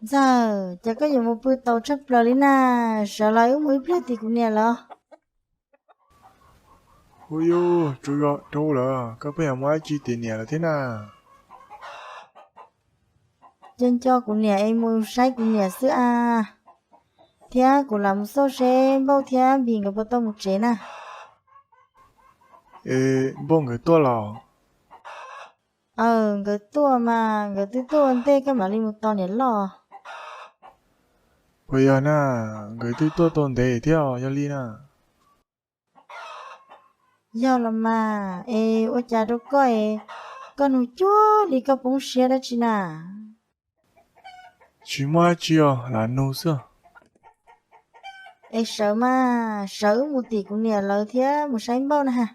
Ntxawg, cas koj yuav mus pw tau tshaj plaws li na? Sawv los wb mus ib pliag tim kuv niam los. Hu yus, tsaus zog rau lawm, koj pheej yuav mus dab tsi tim niam lawm thiab na? Nco nco kuv niam es mus saib kuv niam xwb as. Thiab kuv lam mus xauj seb Npauj thiab Npis nkawd puas tau mus tsev na. Es Npauj nkawd tuaj los? Aw, nkawd tuaj mas, nkawd twb tuaj ua ntej koj mam li mus tos niam loj. Puas yog na, nkawd twb tuaj tau ntev thiab yog li na. Yog los mas, es ua cas rau koj es koj nug cuag li koj poob siab dab tsi na? Tsis muaj dab tsi os, lam nug xwb. Es sawv mas, sawv wb mus tim kuv niam lawv thiab mus saib Npauj na ha.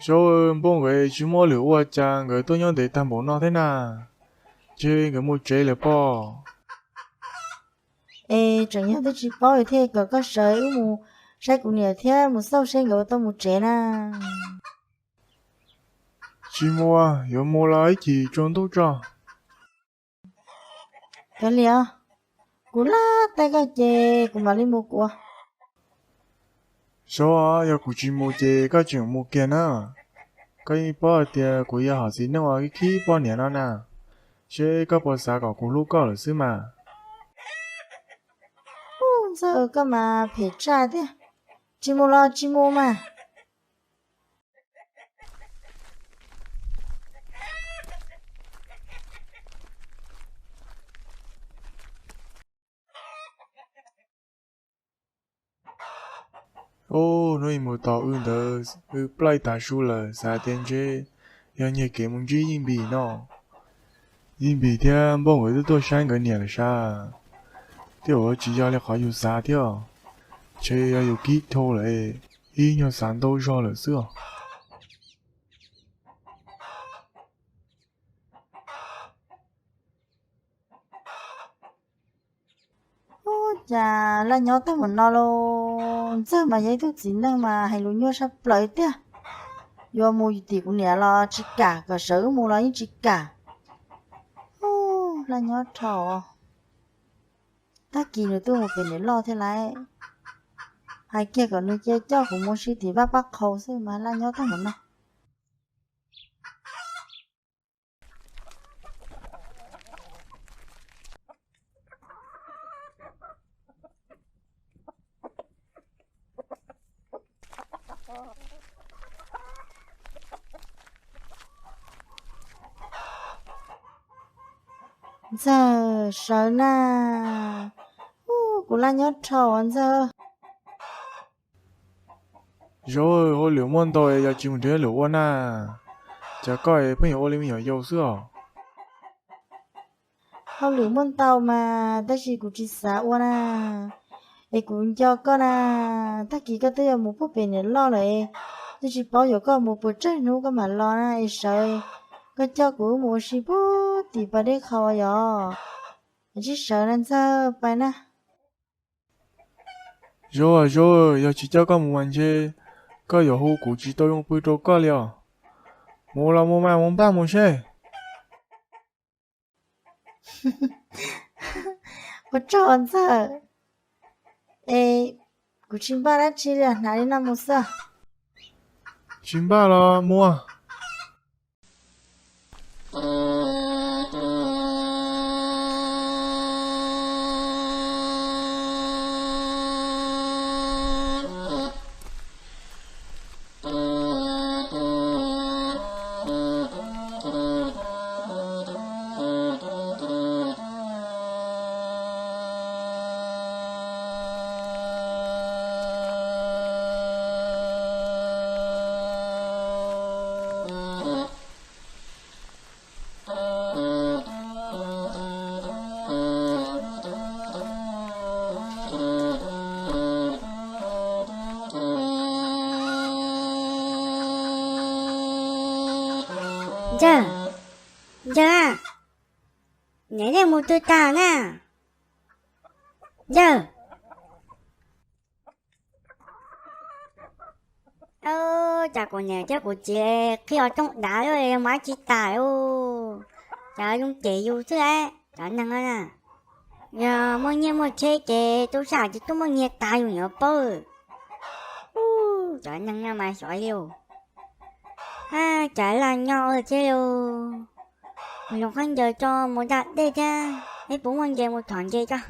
Zaub, Npauj nkawd tsis muaj lwm ua cas nkawd tuaj nyob ntev tag npaum no thiab na. Ces nkawd mus tsev lawm pob. Es tseem yog twb tsis paub thiaj kom koj sawv wb mus saib kuv niam thiab mus xauj seb nkawd tau mus tsev na. Tsis mus, yuav mus los ib chim tsaus ntuj tso. Kav liam, kuv laj taij koj ces kuv mam li mus kuv. Zaub, yog kuv tsis mus ces koj tseem mus kiag na. Koj yeej paub hais tias kuv yog hom txiv neej uas khib poj niam no na. Seb koj puas xav kom kuv hlub koj lawm xwb mas. Ub, Ntxawg koj mas phem tshaj thiab. Tsis mus los tsis mus mas. Ub, hnub ib mus tos wb ntawd wb plaij tas su lawm, xav tias ntshe yog nyiag kev mus ntsib Yeej Npis no. Yeej Npis thiab Npauj nkawd twb tuaj saib nkawd niam lawm sas. Thiab ua tsis yog li qhov yus xav thiab, ntshe yog yus kib dhau lawm, ib nyuag xav ntau zog lawm xwb os. Ub, cas laj nyob tag npaum no lauj. Ntxawg mas yog ib tug txiv neej mas hais lus nyuaj sab plaws tiag. Yuav mus tim kuv niam los tsis kam, kom sawv wb mus los yeej tsis kam. Ub, laj nyob dhau. Tag kis nws twb mus pem niam loj thiab lauj. Hais kiag kom nws cia coj kuv mus ua si tim vaj pab qhaus xwb mas laj nyob tag npaum no. Ntxawg, sawv na. Ub, kuv laj nyob dhau Ntxawg. Zaub, hauj lwm muaj ntau, yog tsis mus nrhiav hauj lwm ua na. Cas koj pheej yuav ua li me nyuam yaus xwb os? Hauj lwm muaj ntau mas tab sis kuv tsis xav ua na. Es kuv nco koj na, tag kis koj twb yuav mus puag pem niam loj lawm, twb tsis paub yuav koj mus puas tsawg hnub koj mam los na. Es sawv, koj coj kuv mus ua si puag tim pas dej qhaus yom. Tsis sawv na Ntxawg, pais na. Zaub, Zaub, yog tsis coj koj mus mas ntshe koj yuav hu kuv tsis tau zoo pw rau koj li os. Mus los mus mas, mus npaj mus seb. Ua tsaug Ntxawg. Es kuv tsis npaj dab tsi li, hnav li no mus xwb. Tsis npaj los mus. Ntxawg, Ntxawg, niam yeej mus twg tag na? Ntxawg. Cas kuv niam thiab kuv txiv qhib os tooj dav mus ib tsi tas lauj. Cov zoo cem yus xwb, cov neeg no na. Yog muaj nyiaj muaj tsheb ces tub sab ces twb muaj nyiaj tas yus yuav paub. Cov neeg no mas xyov li. Ab, cas laj nyob ua thiab li. Mus zoo khaub ncaws tso mus da dej thiab, ib puas muaj ntses mus thom ntses tso.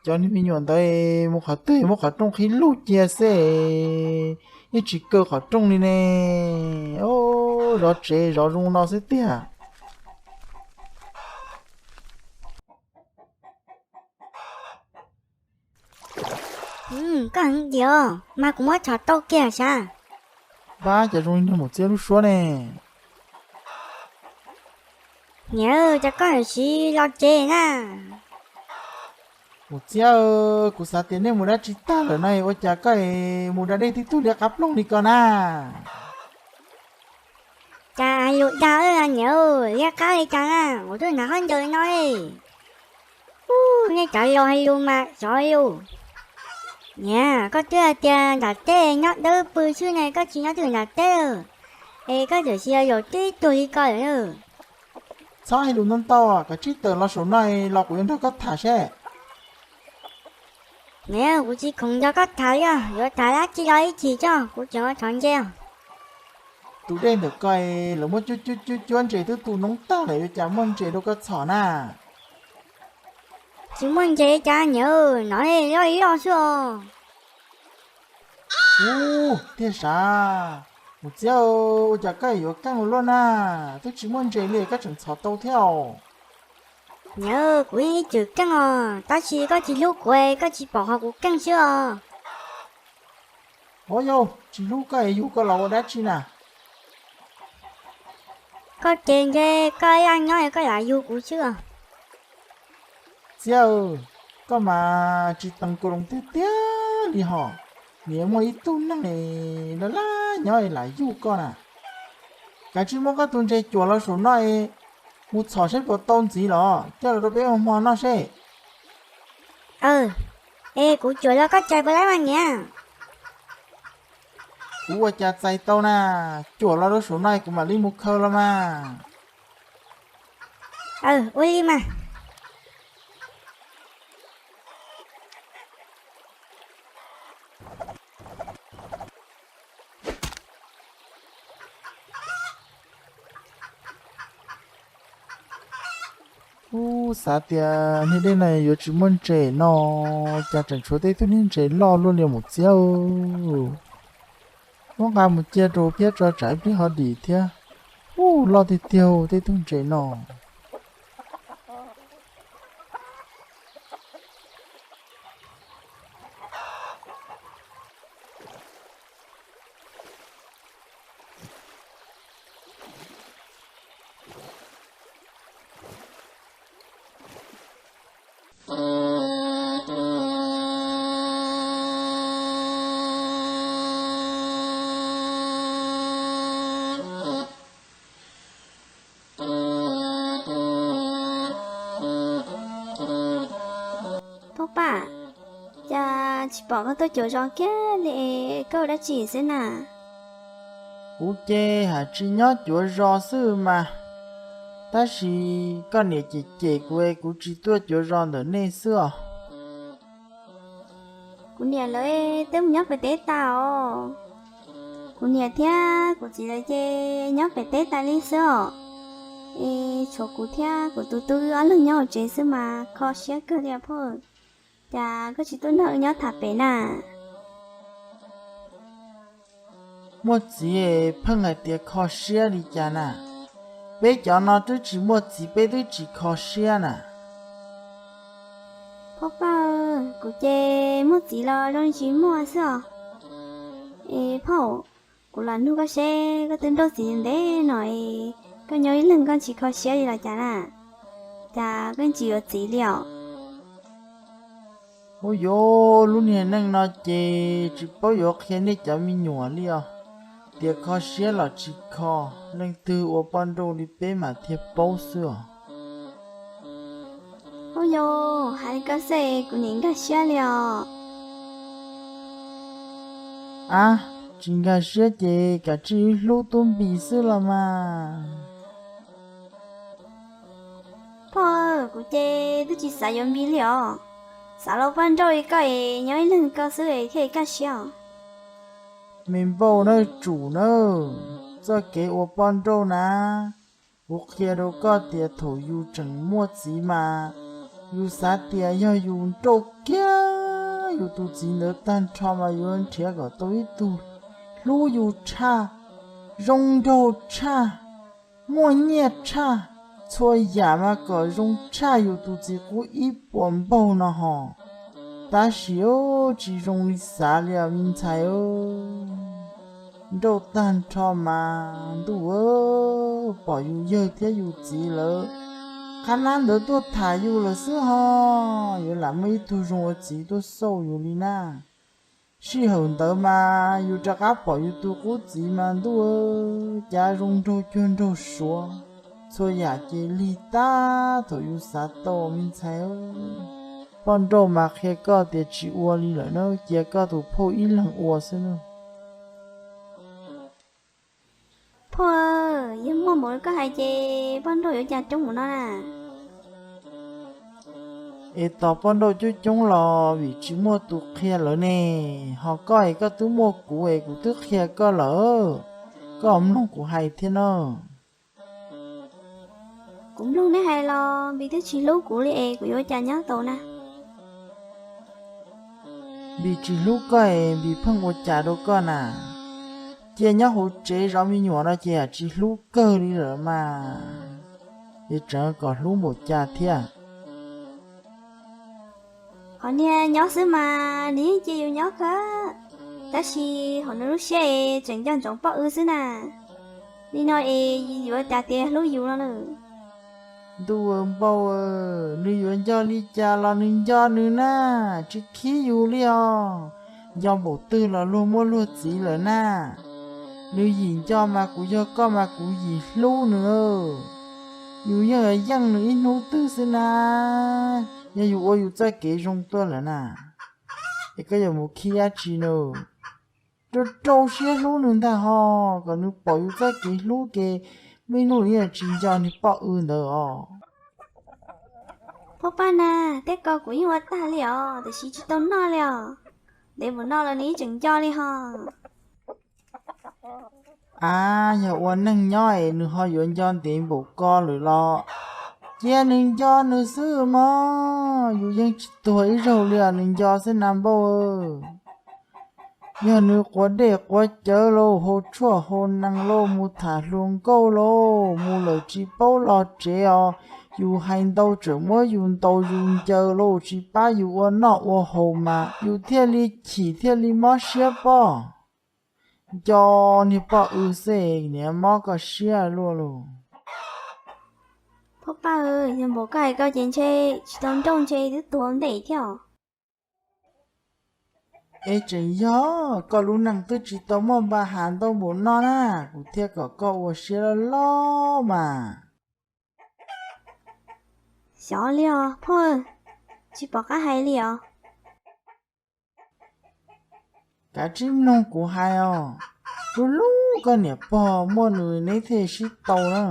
Cov niag me nyuam ntawd mus qhov twg muab qhov rooj qhib lug cia xwb, yeej tsis kaw qhov rooj li ne. Zov tsev zov zoo no xwb tiag. Koj heev tiag, mas kuv muab txhom tau kiag sav. Pab, cas zoo li niag Mus Txiab lub suab ne. Niam, cas koj yuav siv los tsev na? Mus Txiab, kuv xav tias nej mus dab tsi tag lawm no, ua cas koj mus da dej twb tuag liab qab ploog li ko na? Cas yus dag niam, liab qab li cas na, kuv twb hnav khaub ncaws no. Ub, nej cov laus hais lus mas xyov li. Niam, koj twb hais tias nram teb nyob dawb pw xwb ne, koj tsis nyob twg nram teb, es koj txawm sis yog yaum tib tug li ko lawm. Txhob hais lus ntau ntau, koj tsib tawm los saum no los kuv yuav nrog koj tham seb. Niam, kuv tsis khoom nrog koj tham li os, yuav tham dab tsi los ib chim tso, kuv tseem ua thov ntses os. Tus dej ntawm ko lawv muab cuab cuab cuab cuab ntses twb tu noob tag lawm, yuav cas muaj ntses rau koj txhom na? Tsis muaj ntses cas niam, nov loj loj xwb os. Ub, tiag sav. Mus Txiab, ua cas koj yuav keej ua luaj na? Twb tsis muaj ntses li koj tseem txhom tau thiab os. Niam, kuv yeej ib txwm keej os, tab sis koj tsis hlub kuv, koj tsis pom qhov kuv keej xwb os. Ua yau, tsis hlub koj es yug koj los ua dab tsi na? Koj ces ntshe koj ib yam nyob koj lam yug kuv xwb os. Txiv aw, koj mas tsis teev kuv loo tiag tiag li hos. Nim muaj ib tug neeg laj laj nyob lam yug koj na. Kav tsij muab koj tus ntses cuam los saum no es mus txhom saib puas tau ntxiv los coj los rau peb ua hmo noj seb. Aw, es kuv cuam los koj txais puas laib mas niam? Kuv ua cas txais tau na, cuam los rau saum no kuv mam li mus khaws los mas. Aw, ua li mas. Ub, xav tias niag dej no yuav tsis muaj ntses no, cas tseem tshuav tej tug niag ntses loj luaj li mus txiab. Muab nqa mus cia rau phiab tso tsam ib pliag ho dim thiab. Ub, loj tiag tiag tej tug ntses no. Poj paj, cas tsis pom koj tuaj cuam zos kiag li, koj ua dab tsi xwb na? Kuv ces hais tsis nyob cuav zos xwb mas, tab sis koj niam cem cem kuv es kuv tsis tuaj cuav zos ntawm nej xwb os. Kuv niam lawv twb mus nyob pem teb tas os. Kuv niam thiab kuv txiv lawv ces nyob pem teb tas li xwb os. Es tshuav kuv thiab kuv tus tub wb ob leeg nyob hauv tsev xwb mas kho siab kawg li os phauj. Cas koj tsis tuaj nrog wb nyob tham pem na? Muaj txiv pheej hais tias kho siab li cas na? Peb cov no twb tsis muaj txiv peb twb tsis kho siab na. Phauj paj, kuv ces muaj txiv los zoo tsis muaj xwb os. Es phauj, kuv lam nug koj seb koj twb nrauj txiv ntev no es koj nyob ib leeg koj tsis kho siab li los cas na? Cas koj tsis yuav txiv li os? Ub, yuav lub niag neej no ces tsis paub yuav qhia nej cov me nyuam li os. Tias kho siab los tsis kho, leej twg ua poj nrauj li peb mas thiaj paub xwb os. Ub, yuav hais li koj xwb kuv nim nkag siab li os. Ab, tsis nkag siab ces kav tsij wb hlub tub npis xwb los mas. Phauj, kuv ces twb tsis xav yuav npis li os. Xav los poj nrauj li koj es nyob ib leeg koj xwb es thiaj kaj siab os. Me npauj nawb, tsum nawb, txoj kev ua poj nrauj na, kuv qhia rau koj tias thaum yus tseem muaj txiv mas yus xav tias yog yus nrauj kiag yus tus txiv ntawd tag nrho mas yuav nrhiav kom tau ib tug hlub yus tshaj, zoo nraug tshaj, muaj nyiaj tshaj, txhua yam mas kom zoo tshaj yus tus txiv qub ib puas npaug no hos. Tab sis tsis zoo li xav li os me ntxhais. Nrauj tag nrho mas ntuj, pom yus yawg thiab yus txiv lawv qhab nab ntawd tuaj tham yus lawm xwb ho, yuav lam muaj ib tug zoo ua txiv tuaj xauj yus li na. Sij hawm ntawd mas yus rov qab pom yus tus qub txiv mas ntuj, cav zoo nraug cuag nraug suav, txhua yam ces lig tag thaum yus xav tau me ntxhais. Poj nrauj mas qhia koj tias tsis ua li lawm na, cia koj tus phauj ib leeg ua xwb na. Phauj, yog muaj npaum li koj hais ces poj nrauj yuav cas coob mus no na? Es tos poj nrauj coob coob los vim tsis muaj tus qhia lawv ne, ho koj es koj twb muaj kuv es kuv twb qhia koj lawm, koj mloog kuv hais thiab na. Kuv mloog neb hais los Npis twb tsis hlub kuv li es kuv yuav ua cas nyob tau na? Npis tsis hlub koj es Npis pheej ua cas rau koj na? Cia nyob hauv tsev zov me nyuam no ces yam tsis hlub kawg li lawm mas, es tseem kom hlub npaum cas thiab? Qhov niag nyob xwb mas nws yeej cia yus nyob kawg, tab sis hauv nws lub siab es tseem nco ntsoov poj wb xwb na. Li no es yuav cas tias hlub yus no na? Ntuj npauj, nws yuav nco li cas los nws nco nws na, tsis khib yus li os. Nco npaum twg los luag muaj luag txiv lawm na. Nws yim nco mas kuv yog koj mas kuv yim hlub nws. Yus yeej yeej nws ib hnub twg xwb na. Yog yus ua yus txoj kev zoo tuaj lawm na, es koj yuav mus khib dab tsi na? Rau rau siab hlub nws ntag hos, kom nws pom yus txoj kev hlub ces muaj ib hnub nws yeej tsis nco niag poj w ntawd os. Phauj Paj na, tej ko kuv yeej ua tag li os, tiam sis tsis tau noj li os. Ntev npaum no los nws yeej tseem nco li hos. Av, yog ua neeg nyob es nws ho yuav nco ntev npaum ko lawm los cia nws nco nws xwb mog, yus yeej tsis tuag ib zaug li os, nws nco xwb na npauj. Yog nws quav dej quav cawv lauj, hau tshuaj hau nees lauj, mus tham hluas nkauj lauj, mus lawm tsis paub los tsev os. Yus hais ntau tseem muab yus ntaus yus ncaws lauj, tsis pab yus ua noj ua haus mas yus thiaj li chim thiaj li mob siab pob. Nco niag poj w xwb niag mob koj siab luaj lauj. Phauj Paj, yog npaum koj hais ko ces ntshe tsis tau nrauj ntshe twb tuag ntej thiab os. Es tseem yog koj lub neej twb tsis tau muaj npa has ntau npaum no na, kuv thiaj kom koj ua siab loj loj mas. Xyov li os phauj, tsis pom qab hais li os. Kav tsij mloog kuv hais os, hlub hlub koj niam pog muaj nws neb thiaj sib tau na.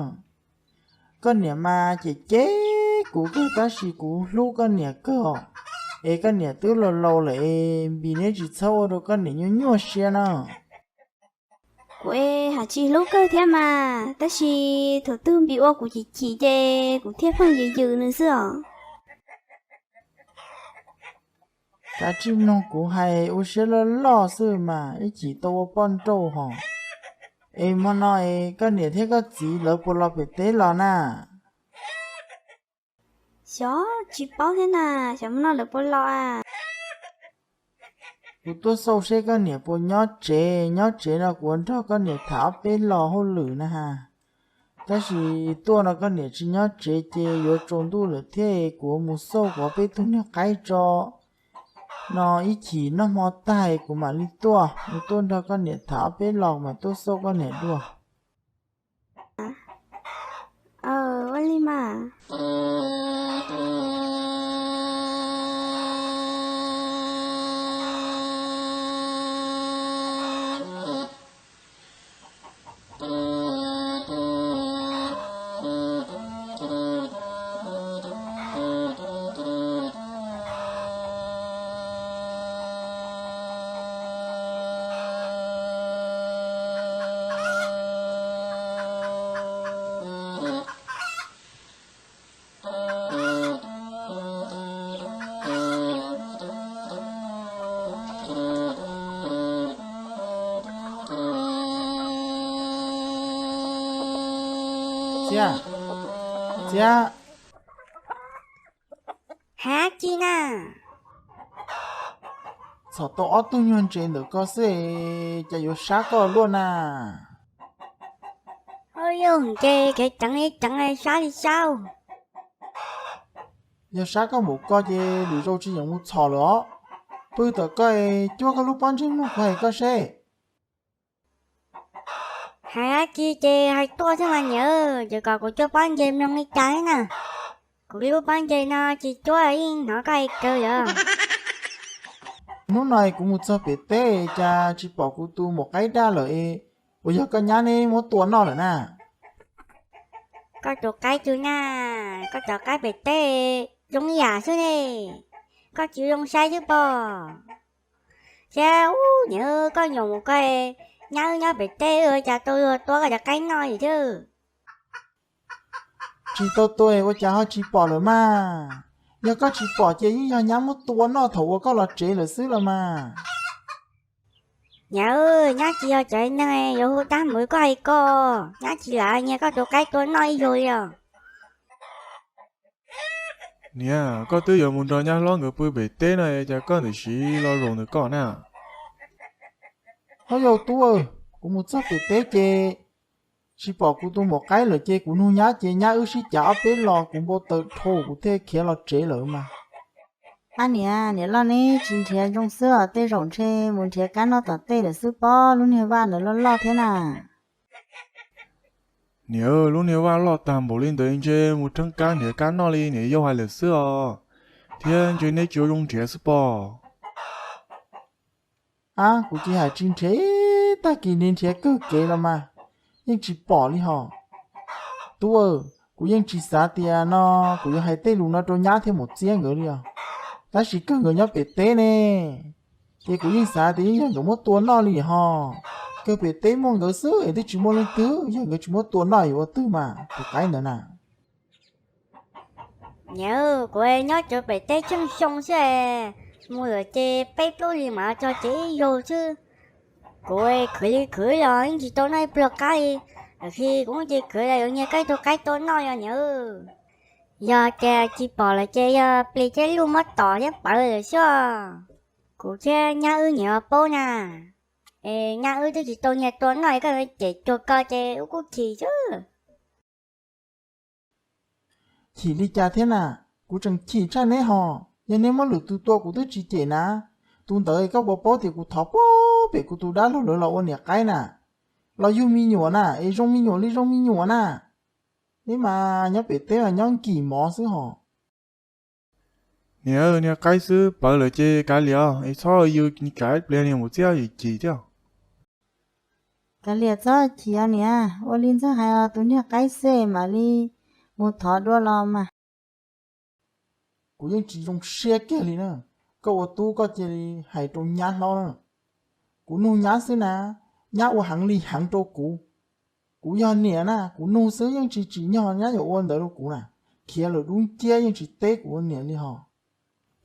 Koj niam mas cem cem kuv kawg tab sis kuv hlub koj niam kawg os. Es koj niam twb laus laus lawm es npis neb tsis txhob ua rau koj niam nyuaj nyuaj siab na. Kuv es hais tsis hlub kawg thiab mas, tab sis thaum twg npis ua kuv chim chim ces kuv thiaj pheej yws yws nws xwb os. Kav tsij mloog kuv hais, ua siab loj loj xwb mas ib chim tau ua poj nrauj hos. Es hmo no es koj niam thiab koj txiv lawv puas los pem teb los na? Xyov tsis paub thiab na, xyov hmo no lawv puas los a. Kuv tuaj xauj seb koj niam puas nyob tsev, nyob tsev no kuv ua nrog koj niam tham ob peb lo hauj lwm na has. Tab sis tuaj no koj niam tsis nyob tsev ces yuav tsaus ntuj lawm thiab, kuv mus xauj kuv ob peb tug niag qaib tso no ib chim noj hmo tag kuv mam li tuaj, kuv tuaj nrog koj niam tham ob peb lo mas tuaj xauj koj niam dua. Ua li mas. Txiab, Txiab. Hab ci na. Txhom tau ob tug nyuag ntses ntawm ko xwb, cas yuav sab koj luaj na. Ua yog nce kev ceev li ceev sab li sab. Yog sab koj npaum ko ces lwm zaus tsis yeem mus txhom lawm os. Pw tom koj, cuab koj lub pob ntseg mloog kuv hais koj seb. Hais dab tsi ces hais tuaj xwb mas niam, ces kom kuv cuab pob ntseg mloog li cas na. Kuv lub pob ntseg no tsis cuab yeej hnov koj hais kawg yom. Hnub no kuv mus txog pem teb cas tsis pom kuv tus maum qaib daj lawm, puas yog koj nyab neb muab tua noj lawm na? Koj tus qaib twg na? Koj cov qaib pem teb zoo yam xwb ne, koj tsis zoo saib xwb pob. Thiab ub niam, koj nyuam mus koj nyab wb nyob pem teb, cas tau luag tua koj cov qaib noj li thiab. Tsis tau tua ua cas ho tsis pom lawm mas? Yog koj tsis pom ces yeej yog nyab muab tua noj thaum uas koj los tsev lawm xwb los mas. Niam, nyab tsis yog cov neeg yuav hu tab mus koj hais ko, nyab tsis lam nyiag koj tus qaib tua noj ib zaug li os. Niam, koj twb yuav mus nrog nyab hlob nkawd pw pem teb no, cas koj ntawm siv lo zaus ntawm koj na? Ho yog tub, kuv mus txog pem teb ces Tsis pom kuv tus maum qaib lawm ces kuv nug nyab ces nyab wb sib cav ob peb los kuv npau taws dhau kuv thiaj khiav los tsev lawm mas. Ab niam, niam loj neb tsis nrhiav zoo xwb os, tej zaum ntshe mus nrhiav kab noj tom tej lawm xwb pob, lub niag vaj ntawd loj loj thiab na. Niam, lub niag vaj loj tag npaum li ntawd ntshe mus rheeb kab nrhiav kab noj li niam yau hais lawm xwb os, thiab ntshe neb tsis ua zoo nrhiav xwb pob. Ab, kuv tsis hais tsis nrhiav, tag kis nrhiav kawg kev los mas yeej tsis pom li hos. Tub, kuv yeej tsis xav tias no kuv yuav hais tej lus no rau nyab thiab maum txiab nkawd li os, tab sis kawg nkawd nyob pem teb ne, ces kuv yeej xav tias yeej yog nkawd muab tua noj li hos. Kawg pem teb muaj nkawd xwb es twb tsis muaj leej twg, yog nkawd tsis muab tua noj yuav ua twg mas tus qaib ntawd na. Niam, kuv nyob cov pem teb tsheej xyoo xwb, mus lawm ces peb plaub hlis mam tso cev ib zaug xwb. Kuv khwv li khwv los yeej tsis tau noj ib pluag qab li, lam khi kuv ces khwv los yuav nyiag koj tus qaib tua noj yog niam. Yog tias tsis pom lawm ces yog plis thiab luj muab tom thiab pawv lawm xwb. Kuv thiab nyab wb nyiam paub na, es nyab wb twb tsis tau nyiag tua noj, koj cem cuag ko ces wb kuj chim xwb. Chim li cas thiab na, kuv tseem chim tshaj neb hos, yog neb muab lwm tus tua kuv twb tsis cem na. Tus ntawd koj puas paub tias kuv thov puag pem kuv tus dab laug lawv los ua niam qaib na, los yug me nyuam na, es zoo me nyuam li zoo me nyuam na. Neb mas nyob pem teb mas nyob nkim mov xwb hos. Niam, niag qaib xwb pawv lawm ces kav liam os, es txhob yws tsam ib pliag niag maum txiab chim thiab. Kav liam txhob chim os niam, ua li ntxawg hais os, tus niag qaib xwb mam li mus thov dua los mas. Kuv yeej tsis zoo siab kiag li na, koj ua tub koj cia li hais rau nyab hlob na. Kuv nug nyab xwb na, nyab ua heev li heev rau kuv. Kuv yog niam na, kuv nug xwb yeej tsis tsim nyog nyab yuav ua ntawd rau kuv na. Khiav lawm dub nciab yeej tsis teb kuv ua niam li hos.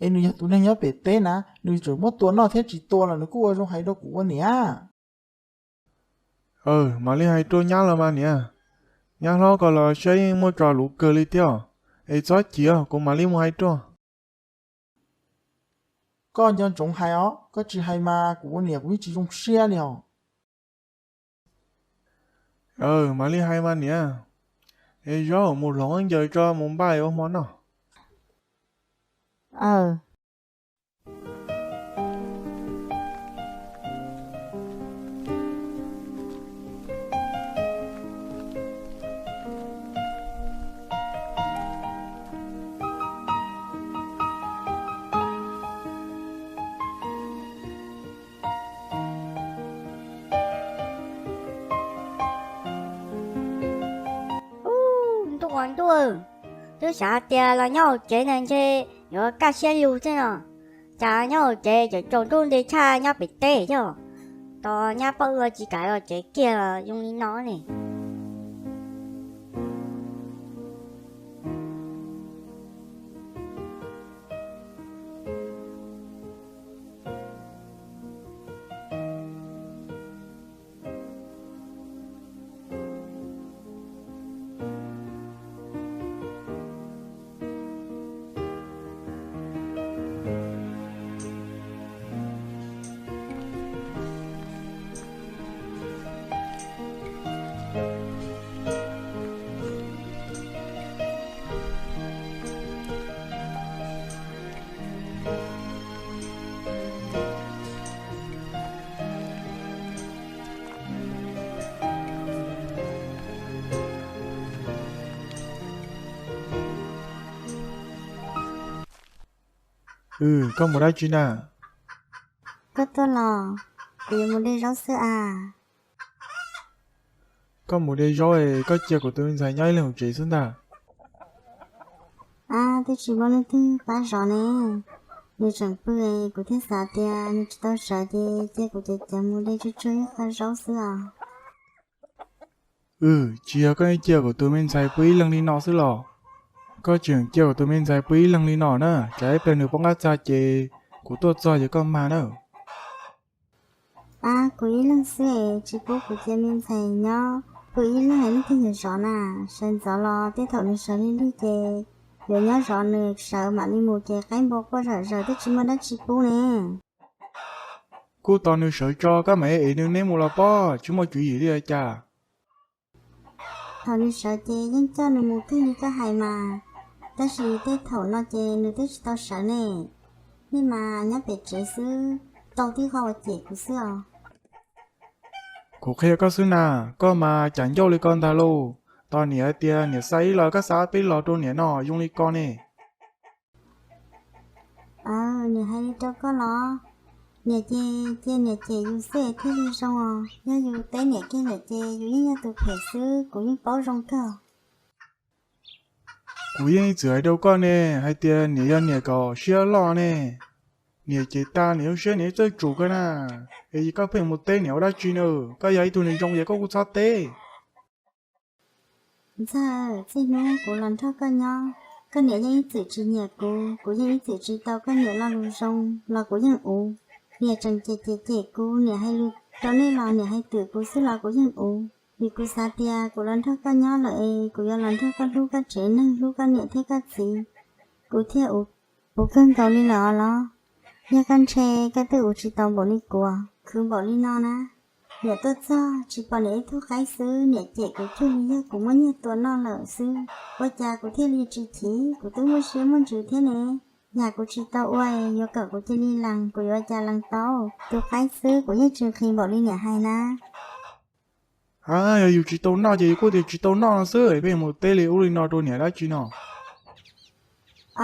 Es nws yog tus neeg nyob pem teb na, nws tseem muab tua noj thiab tsis tua los nws kuj ua zoo hais rau kuv ua niam. Mam li hais rau nyab los mas niam. Nyab hlob ko los saib yeej muaj tso luv kawg li thiab, es txhob chim, kuv mam li mus hais rau. Koj nco ntsoov hais os, koj tsis hais mas kuv ua niam kuv yeej tsis zoo siab li os. Mam li hais mas niam. Es zaub mus hloov ncaws tso mus npaj ua hmo noj. Ntuj ua ntuj, twb xav tias los nyob hauv tsev ntag ntshe yuav kaj siab lug thiab no, cas nyob hauv tsev ces tsaus ntuj nti tshaj nyob pem teb thiab. Tos nyab poj ua tsis kam los tsev kiag los zoo li no ne. Koj mus dab tsi na? Koj tuaj los, kuv yuav mus de zaub xwb as. Koj mus de zaub es koj cia kuv tus me ntxhais nyob ib leeg hauv tsev xwb ntag. Ab, twb tsis muaj leej twg pab zov ne, nws tseem pw, kuv thiaj xav tias nws tsis tau sawv ces cia kuv cev cev mus de tsuag tsuag ib qho zaub xwb os. Tsis yog koj cia kuv tus me ntxhais pw ib leeg li no xwb los? Koj tseem cia kuv tus me ntxhais pw ib leeg li no na, tsam ib pliag nws poob qab txag ces kuv tuaj txog ces koj mag na. Ab, kuv ib leeg xwb es tsis pub kuv tus me ntxhais nyob pw ib leeg, leej twg yuav zov na? Sawv ntxov los tej thaum nws sawv lig lig ces yuav nyob zov nws, sawv mam li mus ces qaib npua quaj zom zaws twb tsis muaj dab tsi pub ne. Kuj tos nws sawv tso koj mam ev nws neb mus los pob, tsis muaj tswv yim li cas. Thaum nws sawv ces yeej coj nws mus kawg li koj hais mas, tab sis tej thaum no ces nws twb tsis tau sawv ne. Nej mas nyob pem tsev xwb, tau tib qho uas cem kuv xwb os. Kuv qhia koj xwb na, koj mas cas ncauj li ko ntag lauj. Tos niam hais tias niam xa ib los koj xa peb los rau niam no zoo li ko ne. Aw, niam hais li rau koj los? Niam ces cia niam cem yus xwb thiaj li zoo os. Yog yus teb niam kiag lawm ces yus yeej yog tus phem xwb, kuv yeej paub zoo kawg. Kuv yeej ib txwm hais rau koj ne, hais tias niam yog niam kom siab loj ne. Niam ces tas niam lub siab niam txawj tsum kawg na. Es koj pheej mus teb niam ua dab tsi na? Koj yog ib tug neeg zoo ces koj kuj txhob teb. Ntxawg, txij hnub kuv los nrog koj nyob, koj niam yeej ib txwm tsis nyiam kuv, kuv yeej ib txwm tsis tau koj niam lo lus zoo los kuv yeej uv. Niam tseem cem cem cem kuv, niam hais lus rau nej los niam hais twm kuv xwb los kuv yeej uv. Vim kuv xav tias kuv los nrog koj nyob lawm es kuv yuav los nrog koj hlub koj tsev neeg, hlub koj niam thiab koj txiv, kuv thiaj uv kawg nkaus li lawm os los. Yog koj ntshe koj twb uv tsis tau npaum li kuv khwv npaum li no na. Niam tuaj txog tsis pom niam ib tug qaib xwb, niam cem kuv cuag li yog kuv muab nyiag tua noj lawm xwb. Ua cas kuv thiaj li tsis chim, kuv twb muaj siab muaj ntsws thiab ne. Yam kuv tsis tau ua, yuav kom kuv cia li lees, kuv yuav ua cas lees tau? Tus qaib xwb kuv yeej tsis nqhis npaum li niam hais na. A, yog yus tsis tau noj ces yus kuj tias tsis tau noj no xwb, pheej mus teb li ub li no rau niam dab tsi no.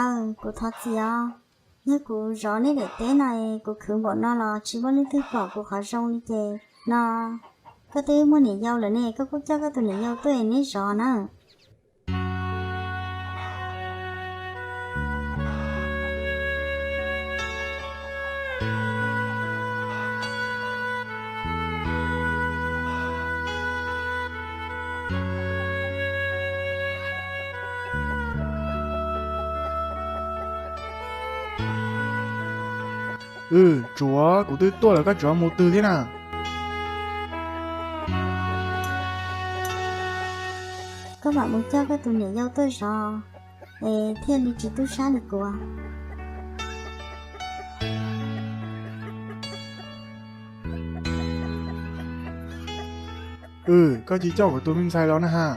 Aw, kuv thov txim os. Yog kuv zov nej daim teb no es kuv khwv npaum no los tsis muaj leej twg pom kuv qhov zoo li ces no, koj twb muaj niam yau lawm ne, koj kuj coj koj tus niam yau tuaj es neb zov na. Wb, tsuav kuv twb tuaj lawm koj tseem mus twg thiab na? Koj mam mus coj koj tus niam yau tuaj zov es thiaj li tsis tub sab li kuv. Wb, koj cia coj kuv tus me ntxhais los na ha.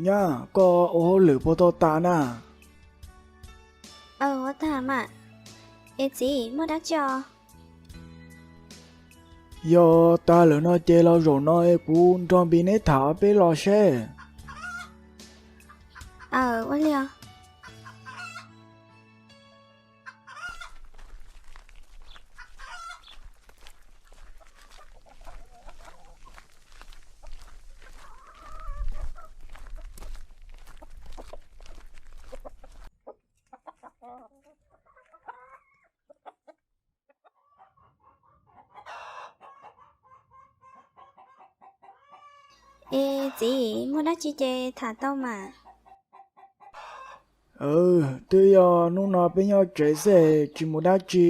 Nyab, koj ua hauj lwm puas tau tas na? Aw, ua tag mas. Es txiv, muaj dab tsi os? Yog tag lawm no ces los zaum no kuv nrog Npis neb tham ob peb los seb. Aw, ua li os. Es txiv, muaj dab tsi ces tham tau mas. Twb yog hnub no peb nyob tsev xwb tsis mus dab tsi.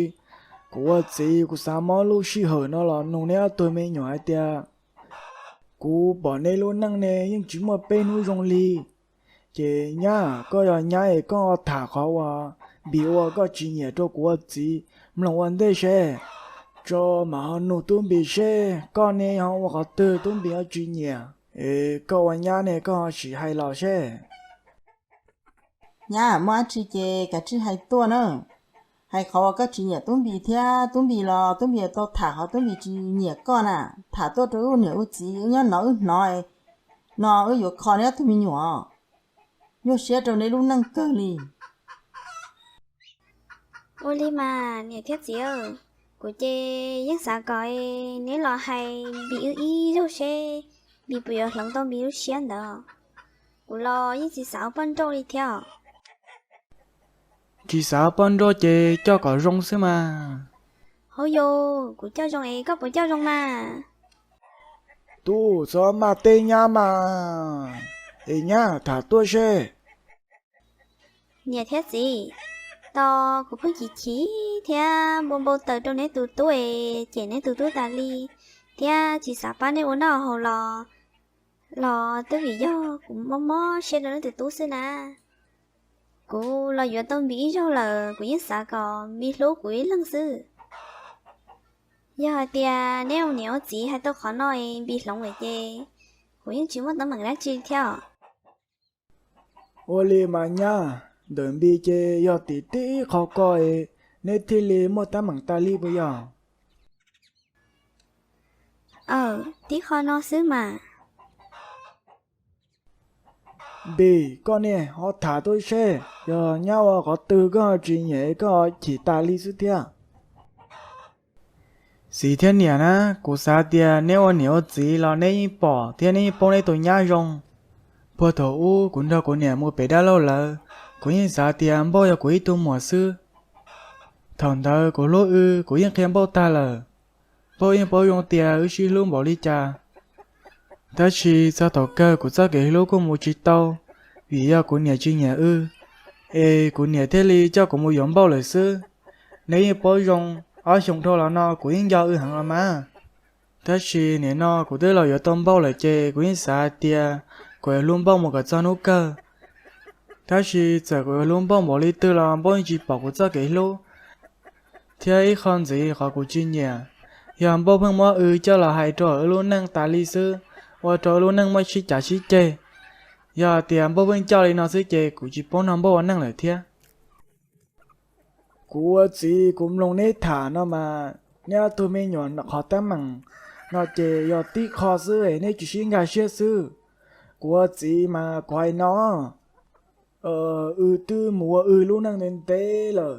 Kuv ua txiv kuv xav muab lub sij hawm no los nug neb ob tug me nyuam hais tias, kuv pom neb lub neej ne yeej tsis muaj peb hnub zoo li. Ces nyab, koj yog nyab es koj tham qhov uas Npis ua koj tsis nyiam rau kuv ua txiv mloog ua ntej seb, tso mam ho nug Tub Npis seb koj ne ho ua qhov twg Tub Npis ho tsis nyiam. Es koj ua nyab ne koj ho sim hais los seb. Nyab, muaj dab tsi ces kav tsij hais tuaj na. Hais qhov uas koj tsis nyiam Tub Npis thiab Tub Npis los Tub Npis tau tham qhov Tub Npis tsis nyiam koj na. Tham tuaj rau wb niam wb txiv wb nyob no wb hnov no wb yuav kho neb ob tug me nyuam. Nyuaj siab rau neb lub neej kawg li. Ua li mas niam thiab txiv, kuv ces yeej xav kom neb los hais Npis wb ib zaug seb Npis puas yuav hloov tau Npis lub siab ntawd. Kuv los yeej tsis xav ua poj nrauj li thiab. Tsis xav poj nrauj ces coj kom zoo xwb mas. Hauv yus, kuv coj zoo es koj puas coj zoo na? Tub, txhob maj teb nyab mas. Es nyab, tham tuaj seb. Niam thiab txiv, tos kuv pheej chim chim thiab npau npau taws rau neb tus tub es cem neb tus tub tas li, thiab tsis xav pab neb ua noj haus los, los twb vim yog kuv mob mob siab rau neb tus tub xwb na. Kuv los yuav tau Npis ib zaug lawm, kuv yeej xav kom Npis hlub kuv ib leeg xwb. Yog hais tias neb ua niam ua txiv hais tau qhov no es Npis hloov lawm ces kuv yeej tsis muaj teeb meem dab tsi thiab os. Ua li mas nyab, ntawm Npis ces yog tim tib qho ko es neb thiaj li muaj teeb meem tas li puas yog? Aw, tib qho no xwb mas. Npis, koj niam, ho tham tuaj seb, yog nyab ua qhov twg koj ho tsis nyiam koj ho chim tas li xwb thiab? Txiv thiab niam na, kuv xav tias neb ua niam ua txiv los neb yeej pom thiab neb yeej paub neb tus nyab zoo. Puag thaum ub kuv nrog kuv niam mus pem dab laug lawv, kuv yeej xav tias Npauj yog kuv ib tug muam xwb. Thaum ntawd kuv hlub W, kuv yeej qhia Npauj tag lawm. Npauj yeej paub zoo tias wb sib hlub npaum li cas. Tab sis txog thaum kawg kuv txoj kev hlub kuj mus tsis tau, vim yog kuv niam tsis nyiam W, es kuv niam thiaj li coj kuv mus yuav Npauj lawm xwb. Neb yeej paub zoo, ob xyoos dhau los no kuv yeej nco W heev los mas. Tab sis nim no kuv twb los yuav tau Npauj lawm ces kuv yeej xav hais tias kuv yuav hlub Npauj mus kom txog hnub kawg. Tab sis txawm kuv yuav hlub Npauj npaum li twg los Npauj yeej tsis pom kuv txoj kev hlub. Thiab ib qho ntxiv qhov kuv tsis nyiam, yog Npauj pheej muab W coj los hais rau wb lub neej tas li xwb, ua rau wb lub neej muaj sib cav sib ceg. Yog tias Npauj pheej coj li no xwb ces kuv tsis paub nrog Npauj ua neej lawm thiab. Kuv ua txiv kuv mloog neb tham no mas, neb ob tug me nyuam qhov teeb meem no ces yog tib qho xwb es neb tsis sib nkag siab xwb. Kuv ua txiv mas kuv hais no, W twb mus ua W lub neej ntev ntev lawm,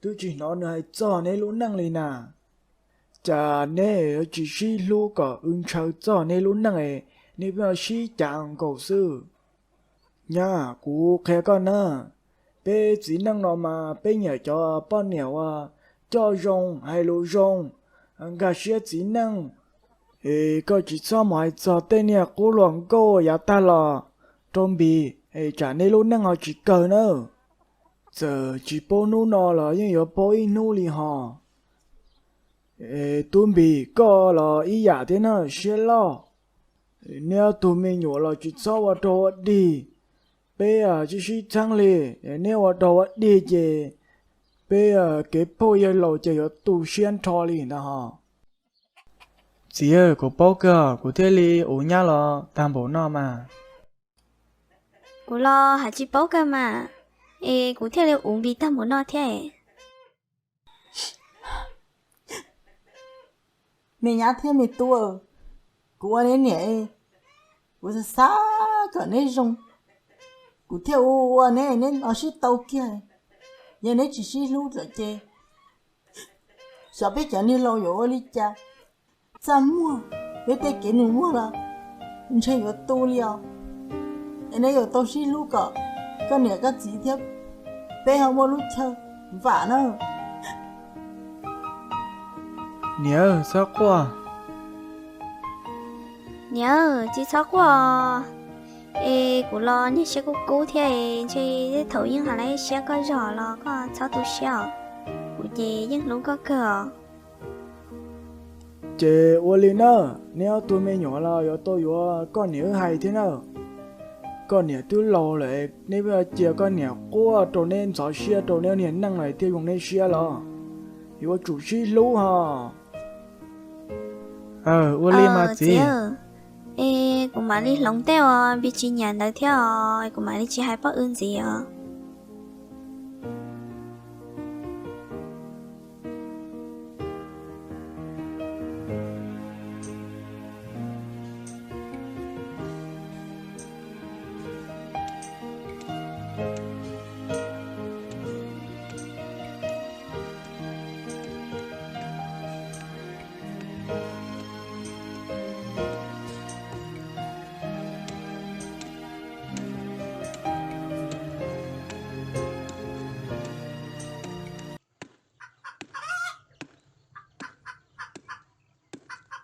twb tsis hnov nws hais txog neb lub neej li na. Cas neb yuav tsis sib hlub kom W ntshaw txog neb lub neej es neb pheej sib cav nkaus xwb? Nyab, kuv qhia koj na, peb txiv neej no mas peb nyiam cov poj niam uas coj zoo, hais lus zoo, nkag siab txiv neej. Es koj tsis txhob mus hais txog tej niag qub hluas nkauj yav tag los rau Npis, es tsam neb lub neej ho tsis kawg nawb. Txawm tsis paub hnub no los yeej yuav paub ib hnub li hos. Es tub Npis, koj los ib yam thiab na, siab loj. Neb ob tug me nyuam los tsis txhob ua rog ua dig. Peb tsis sib txheeb li, neb ua rog ua dig ces peb kev phauj yawg laus ces yuav tu siab nrho li ntag hos. Txiv, kuv paub kawg, kuv thiaj li uv nyab los tag npaum no mas. Kuv los hais tsis paub kawg mas, es kuv thiaj li uv Npis tag npaum no thiab. Me nyab thiab me tub, kuv ua neb niam, kuv xav xav kom neb zoo, kuv thiaj ua ua neb, neb ho sib tau kiag. Yog neb tsis sib hlub lawm ces xyov peb cov niag laus yuav ua li cas. Txaj muag, peb tej kev nus muag los ntshe yuav tu li os. Es neb yuav tau sib hlub kom koj niam koj txiv thiab peb ho muaj lub chaw vam na. Niam, txhob quaj. Niam, tsis txhob quaj. Es kuv los niag siab kub kub thiab, ntshe tej thaum yeej hais lais siab koj zog los koj txhob tu siab os. Kuv ces yeej hlub koj kawg os. Ces ua li na, neb ob tug me nyuam los yuav tau yuav koj niam wb hais thiab na. Koj niam twb laus lawm, neb pheej cia koj niam quaj rau neb ntxhov siab rau neb niag neej lawm thiaj zoo neb siab los? Yuav tsum sib hlub hos. Ua li mas txiv. Es kuv mam li hloov tej uas Npis tsis nyiam ntawd thiab os, kuv mam li tsis hais poj W ntxiv os.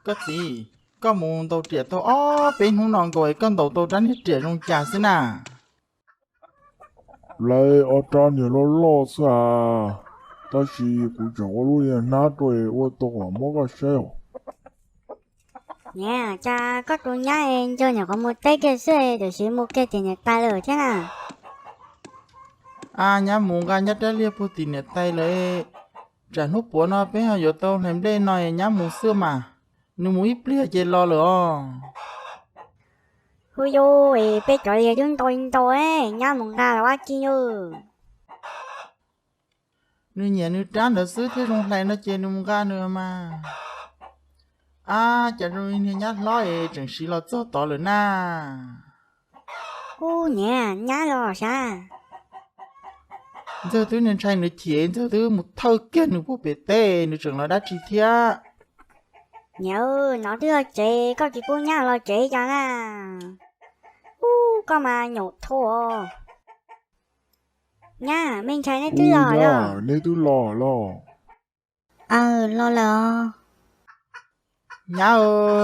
Koj txiv, koj mus ntaus riam tau ob peb hnub no nkaus es koj ntaus tau rab niag riam zoo cas xwb na? Lawv ob rab niag loj loj xwb a, tab sis kuv tseem ua lub niag hnab rau ua tau los muab koj saib os. Niam, cas koj tus nyab nco nyuam qhuav mus teb kiag xwb tiam sis mus kiag tim niam tais lawm thiab na. A, nyab mus nqa nyab rab liag puag tim niam tais lawm. Tsam hnub puav no peb ho yuav tau hlais nplej no nyab mus xwb mas. Nws mus ib pliag ces los lawm os. Hu yus, peb cov liag twb ntau ntau, nyab mus nqa los ua ci yus. Nws nyiam nws rab ntawd xwb thiaj zoo hlais no ces nws mus nqa nws mas. Ab, cas zoo niag nyab hlob es tseem siv los txog tod lawm na. Ub, niam, nyab los sav. Ntxawg twb ntshai nws chim, Ntxawg twb mus thawj kiag nws puag pem teb, nws tseem los dab tsi thiab? Niam, no twb yog tsev, koj tsis pub nyab los tsev cas na? Ub, koj mas nyaum thau. Nyab, me ntshai neb twb los los? Neb twb los los? Aw, los lawm os. Nyab,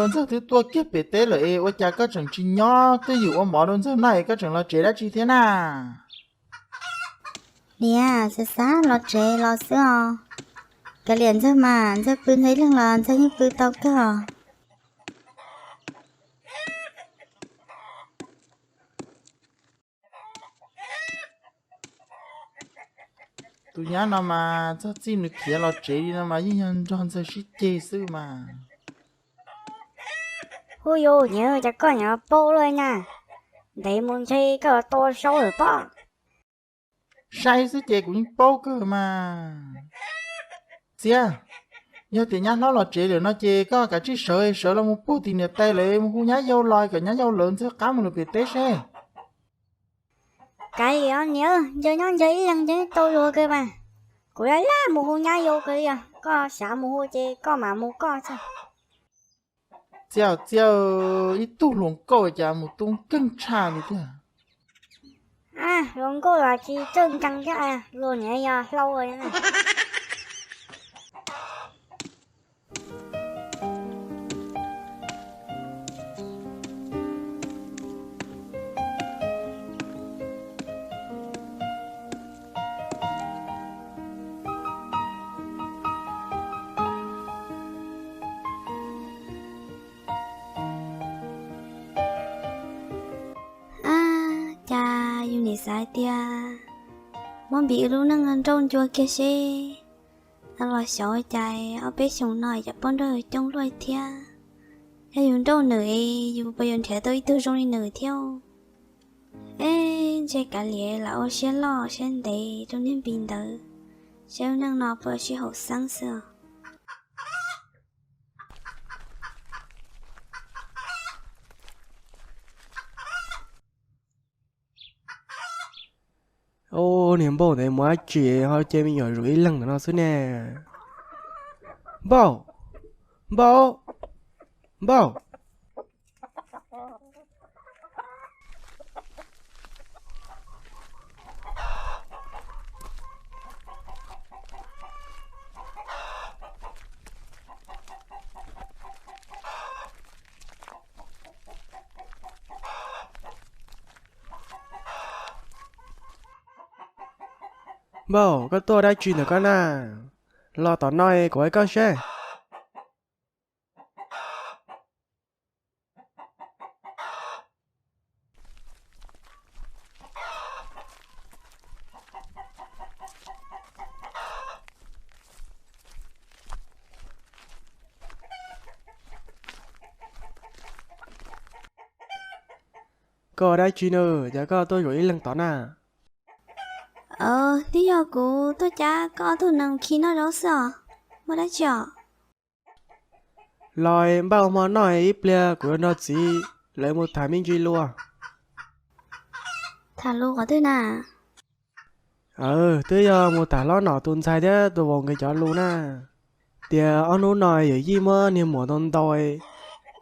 Ntxawg twb tuaj kiag pem teb lawm es ua cas koj tseem tsis nyob? Twb yus ua mov rau Ntxawg noj es koj tseem los tsev dab tsi thiab na? Niam, xav xav los tsev los xwb os. Kav liam Ntxawg mas, Ntxawg pw ntxhua ib leeg los Ntxawg yeej pw tau kawg os. Tus nyab no mas txog txij nws khiav los tsev li no mas yeej yog nrog Ntxawg sib ceg xwb mas. Hu yus, niam, cas koj nyob paub luaj na? Ntev mus ntshe koj tua saub lawm pob. Saib xwb ces kuv yeej paub kawg mas. Txiab, yog tias nyab hlob los tsev lawm no ces koj kav tsij sawv, sawv los mus puag tim niam tais lawv mus hu nyab yau los kom nyab yau lawv ntxawg qab mus lawm pem teb seb. Kav liam niam, ntshe nyob ntshe ib leeg ntshe tau luag kawg mas. Kuv laj laj mus hu nyab yau kawg li os, koj xav mus hu ces koj mam mus koj xwb. Txiab, txiab, ib tug hluas nkauj cas mus tu nkeeg tshaj li tiag. Hluas nkauj los tsis txawj nkeeg thiab, luag niam yog hlau. Ab, cas yus nim xav tias muab npis wb lub neej nrauj ncua kiag seb, los xyov cas ob peb xyoos no cov poj nrauj coob luaj thiab. Yog yus nrauj nws es yus puas yuav nrhiav tau ib tug zoo li nws thiab? Eb, ntshe kav liam lam ua siab loj siab ntev rau niag npis ntawd, seb lub neej no puas sib haum xeeb xwb os. Ub, niag Npauj ntawd mus dab tsi ho cia me nyuam zuj ib leeg ntawm no xwb ne? Npauj, Npauj, Npauj. Npauj, koj tuaj dab tsi ntawm koj na? Los tom no kuv hais koj seb. Koj ua dab tsi na, cas koj tuaj zaum ib leeg tod na? Twb yog kuv tuaj cav koj ob tug nees khi noj zaub xwb os, muaj dab tsi os? Los npaj ua hmo noj ib pliag kuv yuav nrog txiv lawv mus tham me ntsis lus. Tham lus qhov twg na? Twb yog mus tham hlob Nom tus ntxhais thiab tus vauv nkawd cov lus na. Tias ob hnub no yawm yij muab niag muam ntau ntau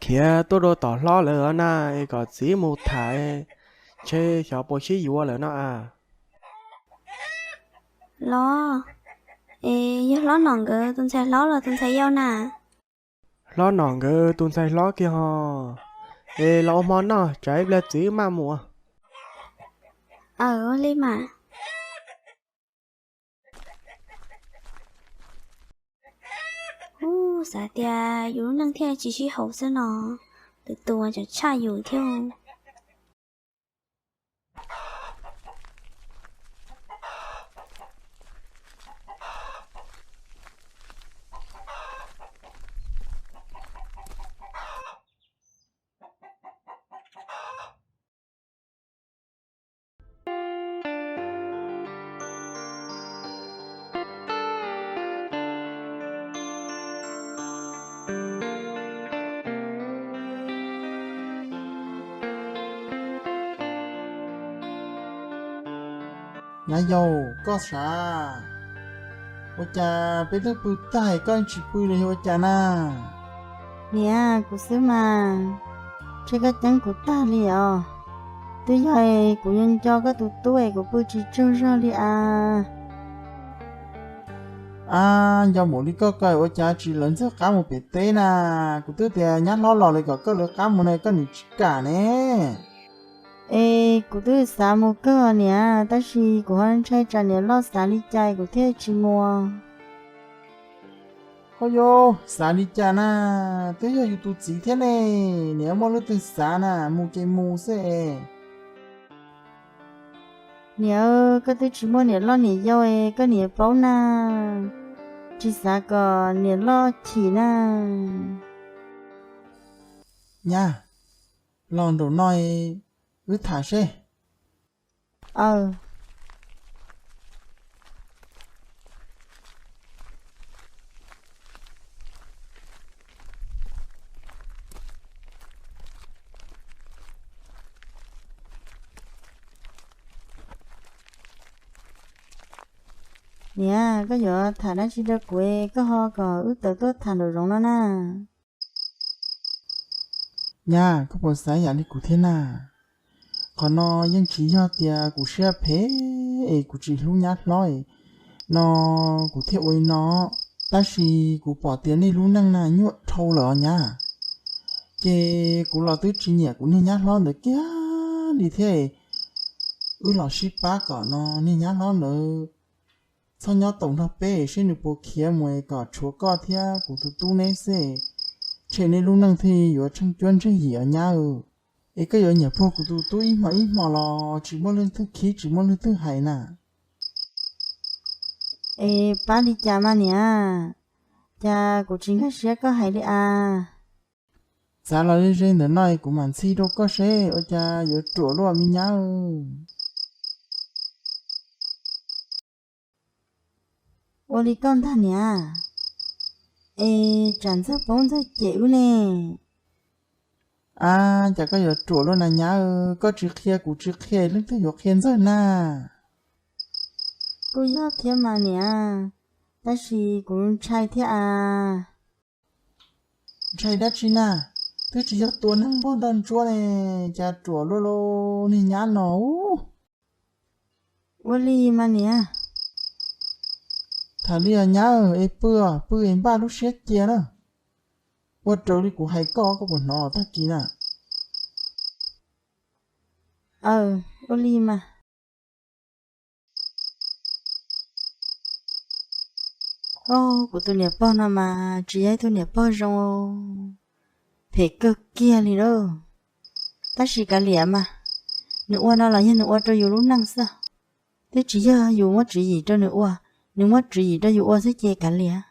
khiav tuaj rau tom hlob lawv na, es kom txiv mus tham, ntshe xyov puas sib yuav lawm no a. Los, es yog hlob Nom nkawd tus ntxhais hlob los tus ntxhais yau na? Hlob Nom nkawd tus ntxhais hlob kiag ho. Es los ua hmo noj tsam ib pliag txiv maj mus. Aw, ua li mas. Ub, xav tias yus lub neej thiaj tsis sib haum xwb no, tus tus cov tshaj yus thiab. Nyab yau, koj sav, ua cas peb twb pw tag koj tsis pw li ua cas na? Niam, kuv xwb mas, ntshe koj ceeb kuv tag li os. Twb yog kuv yuav nco koj tus tub es kuv pw tsis tsaug zog li as. Ab, nco npaum li koj ko ua cas tsis lawv ntxawg qab mus pem teb na? Kuv twb tias nyab hlob los lawm kom koj lawv qab mus na koj nim tsis kam ne. Es kuv twb xav mus kawg niam, tab sis kuv ho ntshai tsam niam loj xav li cas kuv thiaj tsis mus. Ho yog xav li cas na? Twb yog yus tus txiv thiab ne, niam muaj leej twg xav na, mus ces mus xwb es. Niam, koj twb tsis muaj niam loj niam yau es koj niam paub na, tsis xav kom niam loj chim na. Nyab, los nraum no wb tham seb. Aw. Niam, koj yuav tham dab tsi rau kuv, koj ho kom wb tawm tuaj tham nraum zoov no na. Nyab, koj puas xav yam li kuv thiab na? Qhov no yeej tsis yog tias kuv siab phem es kuv tsis hlub nyab hlob no kuv thiaj ua li no, tab sis kuv pom tias nej lub neej na nyuaj dhau lawm os nyab. Ces kuv los twb tsis nyiam kuv niag nyab hlob ntawd kiag li thiab. Wb los sib pab kom no niag nyab hlob ntawd txhob nyob taus nrog peb seb nws puas khiav mus kom tshuav koj thiab kuv tus tub neb xwb, tshem nej lub neej thiaj yuav tsheej cuab ntseg yim os nyab. Es koj yuav nyiam puag kuv tus tub ib hmos ib hmos los tsis muaj leej twg khib tsis muaj leej twg hais na. Es pab li cas mas niam, cas kuv tsis nkag siab koj hais li as. Txav los ze ze ntawm no kuv mam ntxhi rau koj seb ua cas yuav ruam luaj me nyab. Ua li koj ntag niam, es tsam ntxawg paub ntxawg cem wb ne. Ab, cas koj yuav ruam luaj na nyab, koj tsis qhia kuv tsis qhia leej twg yuav qhia ntxawg na. Kuj yog thiab mas niam, tab sis kuv ntshai thiab as. Ntshai dab tsi na, twb tsis yog tua neeg npog nroj ntsuab ne, cas ruam luaj li niag nyab no. Ua li mas niam. Tham li os nyab, es pw, pw es npaj lub siab cia na. Ua raws li kuv hais koj, koj puas hnov tag kis na? Aw, ua li mas. Au, kuv tus niam pog no mas tsis yog ib tug niam pog zoo, phem kawg kiag li lauj. Tab sis kav liam mas, nws ua no los yog nws ua rau yus lub neej xwb. Twb tsis yog yus muab tswv yim rau nws ua, nws muab tswv yim rau yus ua xwb ces kav liam.